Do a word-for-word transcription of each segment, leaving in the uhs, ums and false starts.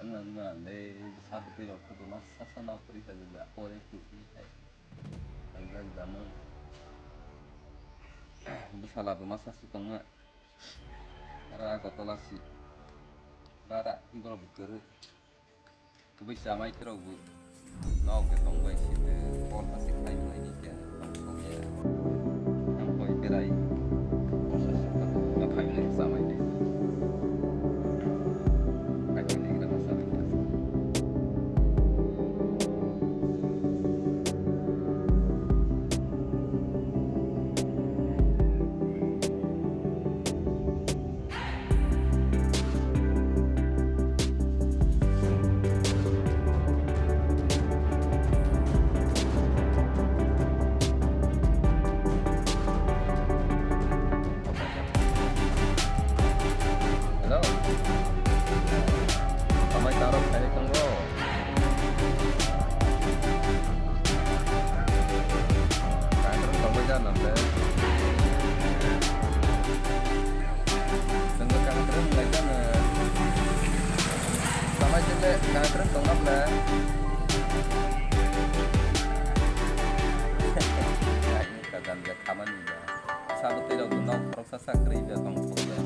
Wngma le bwsa bwtwi rok khe bo ma sasa no kwrwi kha jesa ore kwrwi hai. Ang jak jamu. Bwsala bo ma sasa tongma. Ara Agartala si. Bara borok bo kwrwi. Kubui chamai khorok bo. Nok de tong bai si de. Bol plastic khai nai ni khe. Ang koi berai. Bol plastic khai nai chamai de. Khai nai ni khe chamai de. Hello. Amai tarok khai tongo. Kaitor tongbai jana ble. Tengbo kaitor lai jana. Samai jele kaitor tongna ble. Kajan je khamani ba. Sabo tei rok nok. Sasa kwrwi ba tong thok ya.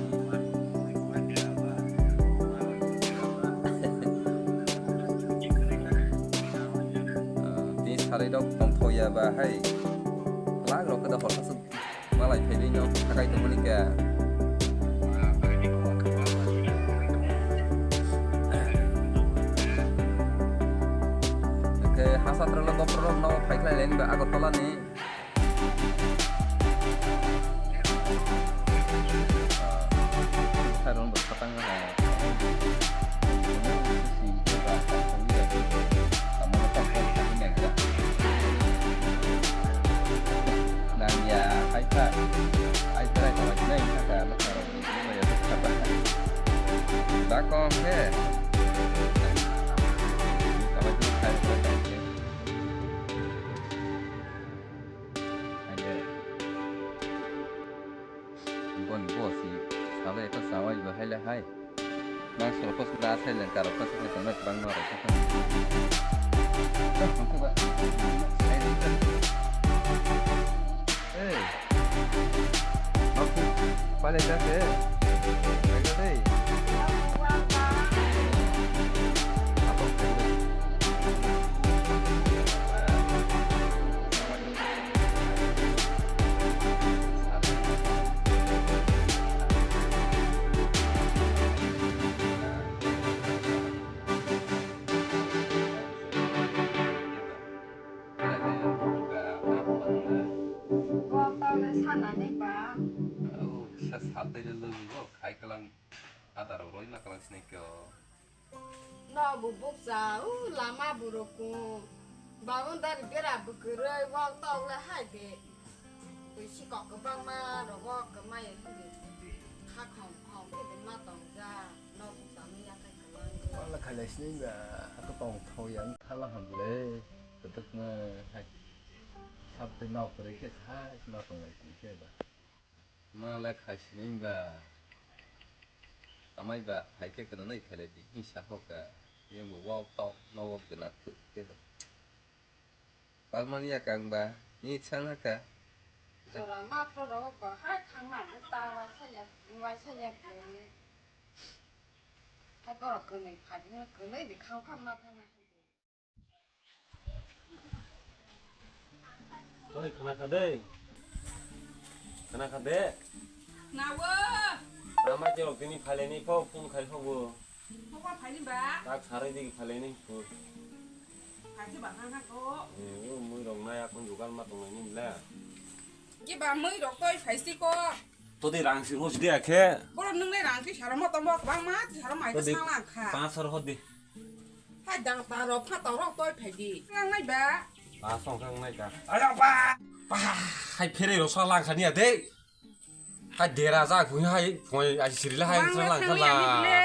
Ah, tini sarai rok tong thok ya ba hai. Lang rok khe da hor khasuk malai phai dei no thakai tong mani khe. Hwnkhe hasa tro lo bopro rok no phai khlai lai ni ba Agartala ni. Bakong khe. Aye. Boni bo si salai kha sawai bo hai le hai. Nang soro kos da sai le karo kos khe tong na bang ma ro kha. Hey. Oke. Pale jase. Pegade. Apa? Bo tole sanani ba. Sa satai le logi bo khai kalang adar roi ma kalang sinai kyo. No bu bukcha u lama burukung. Boundary bera bwkwrwi wal tok le hai de. Twi sikok kwbangma rogo kwmai hwnwi kha khong khong khe de ma tongja. No bukcha nw yakhai kwlang. Wala khailai sinai ba ako tong thok ya wng khala hamle. Kwtwkma hai. Sabtwi nok kwrwi khe sai ma tonglai tong khe ba. Ma le khai sinai ba. Amai ba hai khe kwrwnwi khailai di hinsa hoka. Yeng bo wal tok no wal gana khe. Palmani yakang ba, ni sana ka. Jora matro rogo ko hai khangma ta wa saya, wa saya ko. Hai borok kwnwi phadi no kwnwi di khang khang ma thang. Oi, khana kha de. Khana kha de. Nawo. Tama je rok tini phaileni pho phone khai pho bo. Pho phaini ba. Tak sarai digi phaileni pho. Kachi ba hang ha ko. Eh, o mui rok nai akon jugal ma tongnai ni bla. Ki ba mui rok toi phaisi ko. To de rang si hos de akhe. Boro nung nai rang ti saro mo tomo bang ma ti saro mai. To de sala kha. Paanch sar ho de. Hai dang ta rok pha to rok toi phai di. Nang nai ba. Ba song kang nai ka. Ala ba. Ba. Hai phere ro sa lang khani ade. Hai dera ja khu hai phoi ai siri la hai sa lang khala.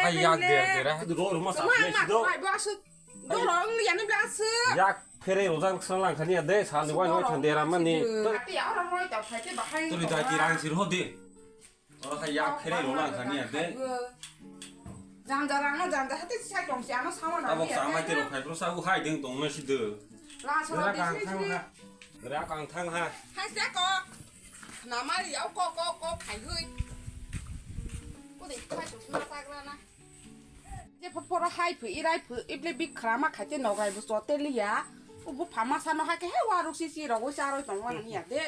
Hai yak der dera. Ro ro ma sa le si do. Hai ba su. Do ro ang li ani bla su. Yak phere ro jang sa lang khani ade. Sa ni wai wai than dera mani. Ati ya ro ro ta phai te ba hai. Tu ri da ki rang sir ho de. Oro hai yak phere ro lang khani ade. Janja rang no janja hati sai tong si ano sama na. Tabok ya, sama ya. Tiro khai pro sa u hai ding tong na si de. La so ra Ra kang thang ha. Ra kang thang ha. Hai se ko. Na mari au ko ko ko khai hui. Ko de khai to ma ta gra na. Je pho pho hai phu irai phu ible bik khra ma khai te no gai bu so te li ya. U bu pha ma sa no ha ke he wa ruk si si ro go sa ro tong wa ni ya de.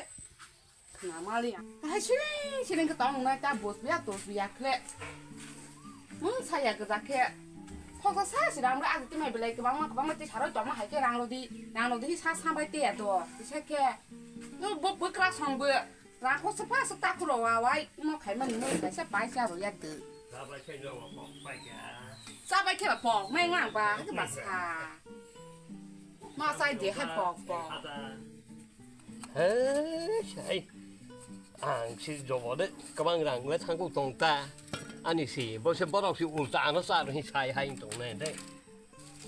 Namaliya. Hai siling siling ke tong nai ta bos biya tos biya khle. Mung saya ke jakhe. Khosa sa si ram ga ati mai belai ke bang ma bang ma ti saroi tong ma hai ke rang rodi. Rang rodi sa sa bai te ya do. Bisa ke. No bo bukra song bo. Rang khosa pa sa ta kuro wa wai. No khai man no khai sa pai sa ro ya de. Sa bai ke no wa pok pai ke. Sa bai ke ba pok mai ngang ba ke ba sa. Ma sai de hai pok pok. Hei, hei. Ang si jobo de, kwbang rang le thangkuk tong ta. Ani si, bo se borok si ulta ano sa ro hi sai hai tong ne de.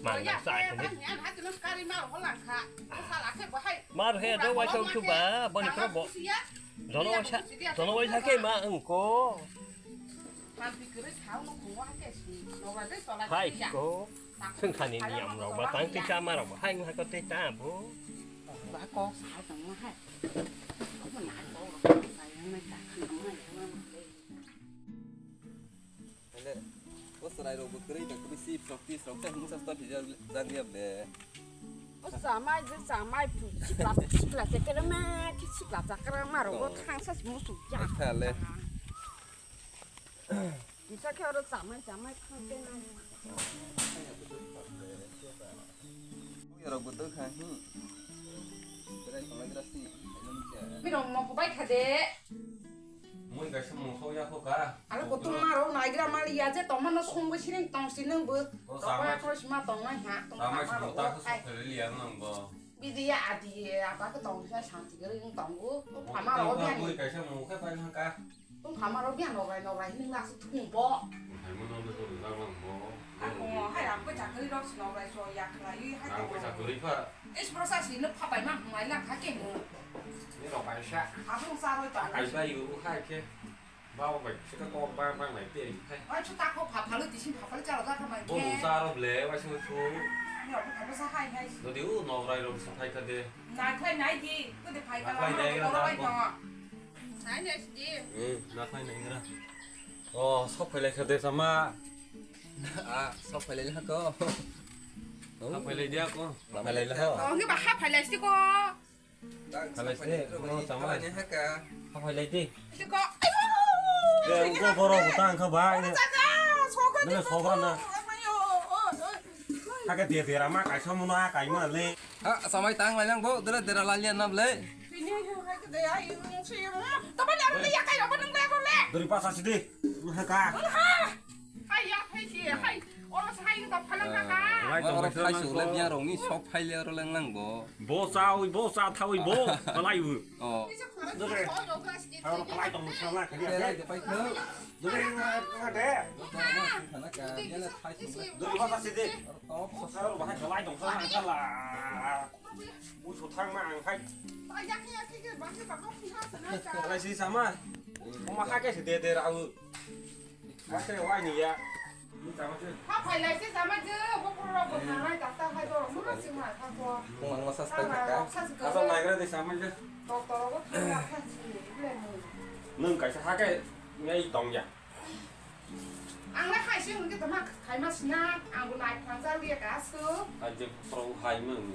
Mang na sa ke de. Mar he do wai chau chu ba, boni pro bo. Jono wai sa, jono wai sa ke ma ang ko. Hai ko. Sengkhani niyam rok ba tang tei chama rok ba hai wngkha ko tei ta bo. Ba kok sa tong ma hai. Ko na ko ro sa yang mai ta khna mai ya ma le. Hele, ko serai rok bo kwrwi ta kwrwi si prok ti srok ta himsa sta phija jang ya be. O samai je samai phu sikla sikla se kere ma ki sikla chakra ma rok bo thang sa musu ya. Hele. Kisa khe oro chamai chamai khang tenai. Rok bo twi kha hi. Berai tonglai gra si. Birong mo bai kha de. Mui kaisa mung khau ya kho ka. Aro kotor ma rok nai gra mali ya je tongma no song bo siring tong si nung bo. Tokma kro sima tong nai ha tong ma rok. Tama sima ta kho sok khe li ya nang bo. Bidi ya adi ya apa khe tong sa santi khe ring tong bo. Tama rok ya ni. Mui kaisa mung khe pai kha ka. Tong phama rok biya nograi nograi hinwi ma se thung bo. Hai mo nong de ko rijak lang bo. Ako hai rang pai chakri rok se nograi so ya khlai hai. Rang pai chakri pha. Es pro sa si no pha pai ma mai lang kha ke mo. Ni rok pai sa. Abung sa roi ta. Kai bai u hai ke. Ba ba bai se ka ko ba ba nai te hai. Ai chu ta ko pha pha lu ti sin pha pha lu cha ro ja ka mai ke. Bo sa ro ble wa su su. Ni rok pha sa hai hai. Do di u nograi rok sa thai kha de. Nai thai nai di. Ko de phai ka la ma ko ro bai no. Nai nai sidi. Hmm, na khai nai ngra. Oh, sok phailai kha de sama. Ah, sok phailai kha ko. Sok phailai dia ko. Sok phailai ho. Oh, ngi ba ha phailai sidi ko. Phailai sidi, no sama. Sok phailai di. Sidi ko. Ayo. Ya, ko boro butang kha ba. Jaga, sok phailai. Nang sok na. Ayo, oh, oh. Hake dia dia rama kai somo na kai ma le. Ha, samai tang lai nang bo, dere dera lalia nam le. Bini hai ke de ai, si, to ba nya le ya kai ba nang le ko le. Dori pasa sidi. Ka. Ha. Hai ya, hai si, hai. Oro sa hai ta phalang ka ka. Lai tong oro khai su le biya rong ni sok phai le oro leng nang bo. Bo sa ui, bo sa tha ui, bo. Kalai u. Oh. Dore. Oro kalai tong sa na ka. Lai de pai ko. Dore na de. Kana ka, ya le khai su le. Dori pasa sidi. Oro to sa ro ba kalai tong sa na ka la. Ui, so thang ma ang khai. Lai si sama. Oma ha ke si de de ra u. Ha ke wai ni ya. Ni sama si. Ha phai lai si sama je, bo pro ro bo na lai ta ta hai do. Mo si ma tha ko. Mo ang masa stai ta ka. Asa lai gra de sama je. Doctor ro bo thang ma kha si le mo. Nung kaisa ha ke ngai tong ya. Ang le hai se hwn khe tongma khaima sina, ang bo nai phrang cha liya ka su. Hai je pro hai mang.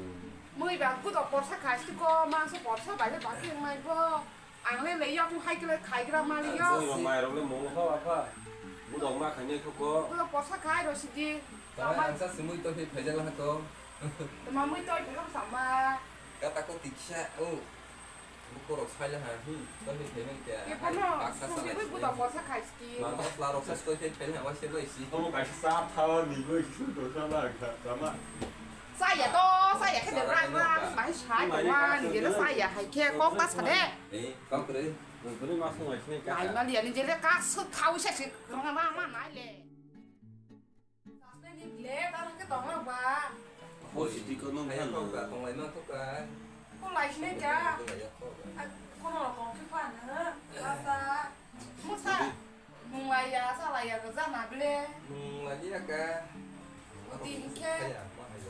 Mui ba kudo porsa khai si ko, mangso porsa bai le ba khe mai bo. Ang le le yok hai kle khai gra ma liyo. Mui ba mai rok le mung kho apa. Kudo ma khai ne kho ko. Kudo porsa khai ro si di. Tama ang sa simui to he phejal ha ko. Tama mui to phejal sama. Kata ko tiksa o. Bukurok saila ha, hmm, toni thaiman kya. Ye hai, kono, baksa sumi salai bui sini. Buda borsa khai sti. Ma, ma, pla rok sa stoi thai thai ha, wa se lai si. Omo kaisa sa thawa ni goi su to sa na kha, sama. Saya to, saya khe de rak rak, mai sai to wa, ni de saya hai khe kok ta sa de. Eh, kok re. Buni ma sung lai sini ka. Ai ma liya ni je le ka su thau se se, ma ma nai le. Jasnai ni ble, ta thang ke tong ma ba. Hoi, siti ko nung. Hai, kok ba, tong lai ma kok ba. Ko lai sini kya? Ko lai ya, kok ba. Ai, kono tong ke pa na. Asa. Musa. Mung lai ya, sa Ya, rwjak na ble. Nwng laliya ka. Udi hinkhe.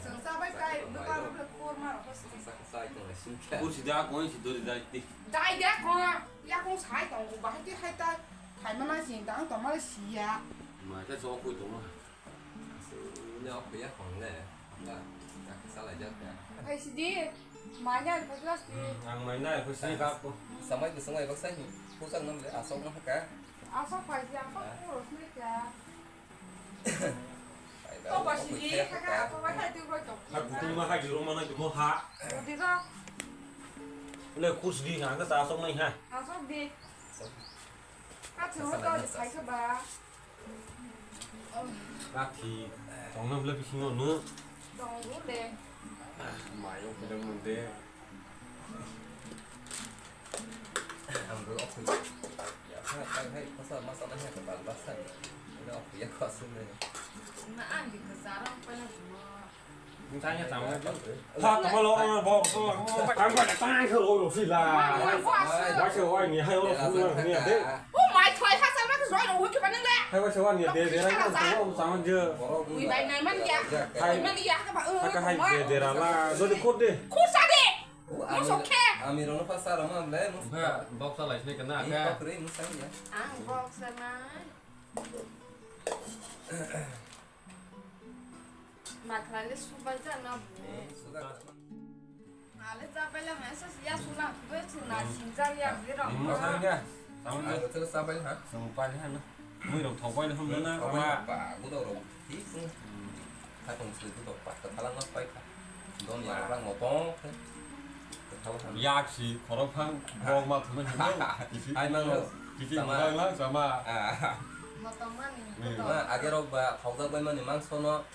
Chwng chabai kai, bwkha rok le kor ma rok se. Sa, sa, sa, sa, sa, sa. Kursi da, koi si dori da, ti. Dai da, ko. Ya, kong sai tong, bahai ti hai ta. Hai mana si, dang tong ma le si ya. Ma, ta so koi tong ma. Aswk, le ok ya, kong le. Ang mai nai phaikhe sini kap. Samai bwswng bai baksa ni puchak nang le aswk no kha. Aswk pai si, aswk puro sini kha. To ba sini kha kha, to ba khai tu ba to. Ha, kutung ma hai di roma na di mo ha. Udi ko. Le kursi di nang ka aswk nai ha. Aswk di. Ka thwngno to phaikhe ba. Kathi, tongna bwle bisingo no. Tongo de. Mayo kudang mande. Ang bwle okhwi. Ya, hai, hai, hai, kosa masa na hai, kebal basa. Ini okhwi ya, kosa ne. Na ang di kesarang pala mo. Tanya tama. Ha, tama lo, lo, bo, so, tama, tama, tama, lo, lo, sila. Wai se wai ni, hai, lo, lo, lo, ni, de. Oh my God, ha, sama ke zoi lo, ke mana le? Hai, wai se wai ni, de, de, rai, tama, tama, je. Ui, bai, nai, man, ya. Hai. Man, ya, ke ba, eh, hai, de, de, ra, la, do, de, khot, de. Khot, sa, de. Mo, so, ke. Ami, rono, pa, sa, rama, le, mo. Ba, box, la, sini, kena, ka. Pakri, mo, sa, ya. Ang, box, na. Makhlai le subai ja na bo. Eh, subai. Ale ja bai le mesa ya sula be sula sinja ya be ro. Mo sa ya. Ang to sa bai ha. Sung pai ha na. Mui rok thok bai le hum na. Ba gudo ro. Thik sung. Khatong sui gudo pa ta thalang ma pai kha. Don ya rang mo tong. Yak si khorok phang bok ma thumai hino. Ai mang no. Kisi bang lang sama. Motomani. Ma age rok ba thokjak bai mani mangso no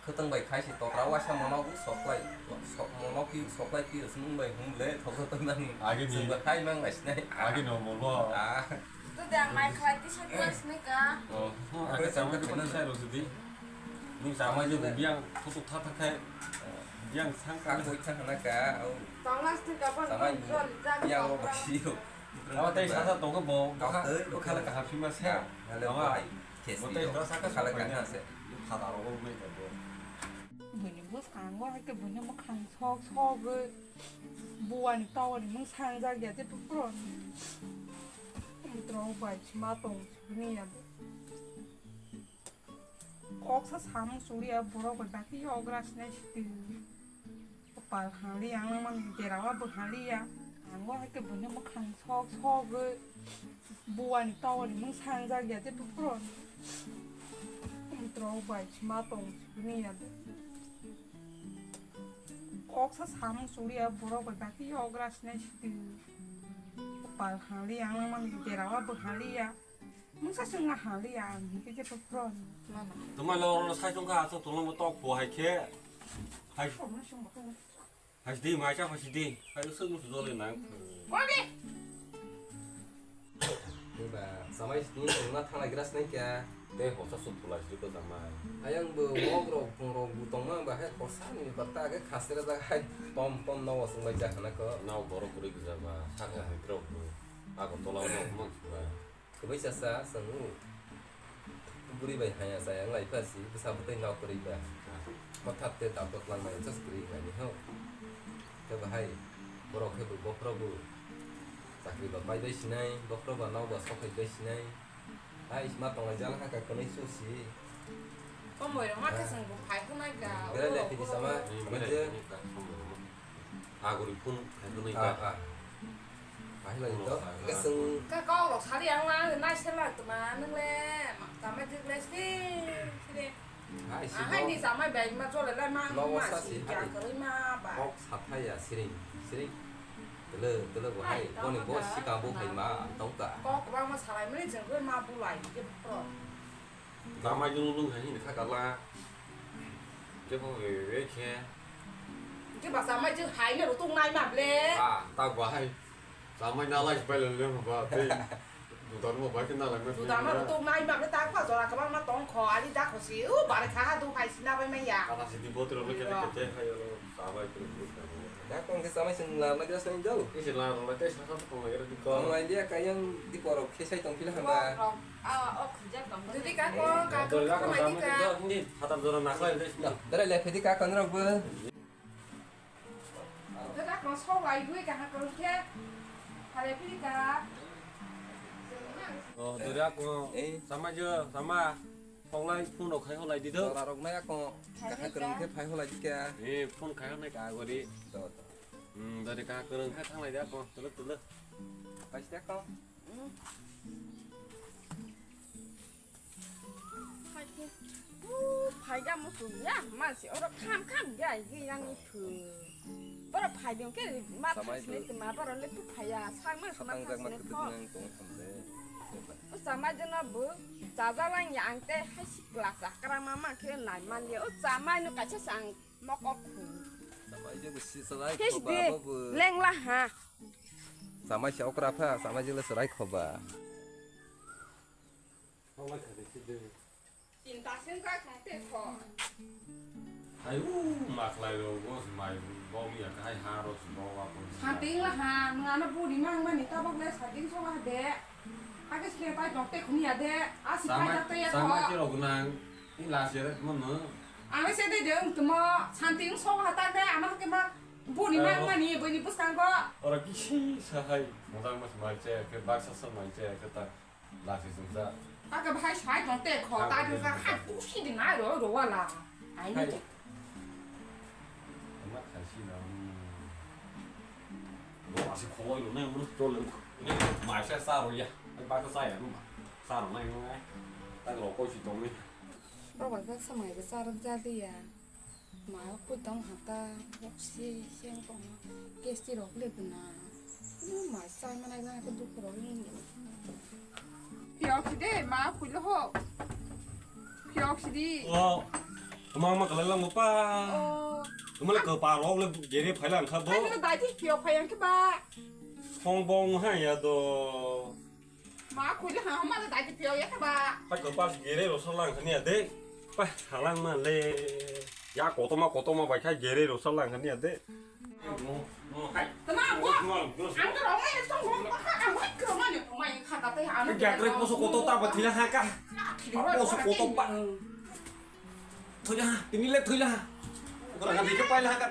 khwtwng bai khai si tokra waisa mono soklai. Mono ki soklai ki smung bai hum le thokjak bai mani. Age ni. Chwng ba khai mang lai sinai. Age no mo bo. To da mai khai ti sa klas ne ka. Oh, age sama ti sai ro sidi. Ni sama je biang khutuk tha tha khai. Yang sangkha. Kha koi kha na ka. Tanglas tu ka ban. Samai bu. Yang ro basi ro. Awa tei sasa tongkha bo. Kau tei, kau khala kaham sima se. Awa. Bo tei sasa khala kaham se. Khata ro bo mai ka bo. Bini bus kang bo hai ke bini mo khang sok sok. Buani tawani mung sangjak ya te pupro. Mutro bai chima tong bini ya. Koksa samung choliya borok bai bakhe yogra sinai sitwi. Kopal hali ang nang mani derawa bo haliya. Ang bo hai khe buini mwkhang sok sogwi buani tawani mung sangjak ya tei buphuru. Umtrok bai sima tong sini ya. Koksa samung choliya borok bai bakhe yogra sinai sitwi. Kopal hali ang nang mani derawa bo haliya. Mungsa sengma hali ang hingke je pupron. Tuma lo oro sai sungkha asok tolong tok po hai khe. Hai. Hai sidi mai cha hai sidi. Hai usuk musu jole nang. Bole. Eba samai sini tongna thang lai gras nai kya. Te hosa suk pulai sidi ko samai. Ayang bo wok rok pung rok bu tongma ba hai hosa ni batta age khasera da hai pom pom no wasung bai ja khana ko. Nau borok kuri gija ba saka hai trok bu. Agartala no mang ba. Kwbui chasa chwng o bwrwi bai haya chaya wng lai pha si bwsa bwtwi nok kwrwi ba. Hothat khe tabuk langmani just kwrwi wng laini ho. Khe bahai borok khe bo bokhorok bo chakri ba pai bai sinai, bokhorok ba nok ba sok khai bai sinai. Hai ma tonglai jang ha ka kwnwi su si. Komoi rok ma khe chwng bo phai khwnai ga. Berai lai phidi sama. Agori phun khaikwnwi ka. Bahai lai to. Keseng. Ka kok rok sari ang lang nai sela tuma nung le. Tama jik le sri sri. Hai si. Ahai ni samai bai ma chole lai ma ma si kya kwrwi ma ba. Kok sathai ya siring siring. Tele tele bo hai. Koni bo sika bo hai ma tong ka. Kok ba ma salai mani jeng ma bulai je pro. Tama jung lung hai ni kha kala. Kebo bebe khe. Khe ba samai jung hai ne rutung nai ma ble. Ah, ta ba hai. Samai na lai pai le le ba te. Juda no bai khe nalai ma. Juda no to nai ma ta kha jora kwbangma tong kho, ali da kho si, u bare kha ha du hai si na bai ma ya. Kata si di botro lo kete kete hai ro, sa bai khe. Da kong khe samai sing la na gra sai jao. Isi la ro la te sa sa tong la gra di ko. Tong la dia kayang di porok khe sai tong phila hamba. Ah, ok, ja tong. Jodi ka ko, ka ko, ka ko mai di ka. Ni hatar jora na khlai de. Dara le phedi ka kan rok bo. Khe da kong sok lai dui ka ha kong khe. Hare phidi ka. Oh, duri ako. Eh. Sama je, sama. Sok lai phone rok khai holai di do. Jora rok nai ako. Khai kaham hai kwrwng ka. Khe phai holai di ka. Eh, phone khai holai ka gori. Do, do. Hmm, dori kaham kwrwng khe thang lai di ako. Tuluk, tuluk. Pai si ako. Phaikhe, uh, phaiga muchung ya, masi oro kham kham ya, ye yang i phu. Boro phaidong khe ma Samai thasne bo. Tma boro le tu phaya, sangma ma Khatang jakma thasne kwtwk tho. Nang tong thamle. O chamai jono bo chajalang ya ang te hai si class akra mama khe nai man ya. O chamai no kaisa sang mokok khu. Chamai je bo si salai Khe si khoba de, bo bo. Lengla ha. Chamai se okra pha, chamai je le salai khoba. Tinta sing kai thang te kho. Hai u maklai ro go mai bo mi ya kai ha ro bo wa ko. Santing la ha, nung ano buri mang mani tabok le santing so ha de. Ake sile tai dok te khuni ya de. A si Samai, pai dok te ya samai kho. Ti rok nang. Ni la se mo no. Ame se de de ung tumo santing so ha ta de ano ke ma buri mang mani bini pusang ko. Ora kisi sahai. Mojang mas mai che ke baksa sa mai che ke ta. Lasi sungsa. Aka bahai sai tong te kho ta de sa hai pusi de nai ro ro wala. Ai ni. Ama khai si na. Lo asi khoi lo ne mu to le. Ne mai sa sa ro ya. Ba sa sa ya ma. Sa ro nai ngai. Ta ro ko si tong ni. Ro ba sa mai ba sa ro ja de ya. Ma khutang hata boksi seng kong kesti rok le guna. Ni ma sai mana ga ko duk ro ni. Phiok si de ma khulo ho. Phiok si di. O. Tuma ma kala lang pa. O. Tuma le ko pa rok le gere phai lang kha do. Ai dai ti phiok phai ang ke ba. Song bong ha ya do. Ma khuile ha ma da dai pio ya ba. Pai ko pas gere ro salang khani ade. Pai halang ma le. Ya kotoma kotoma bai khai gere ro salang khani ade. Tama mo. Ang ka rong ai song mo pa ha ang wai ka ma ni ma ni kha ta te ha. Ke gakre poso koto ta ba thila ha ka. Poso koto pa. Thoila ha, tini le thoila ha. Ko ra ka dikhe paila ha ka.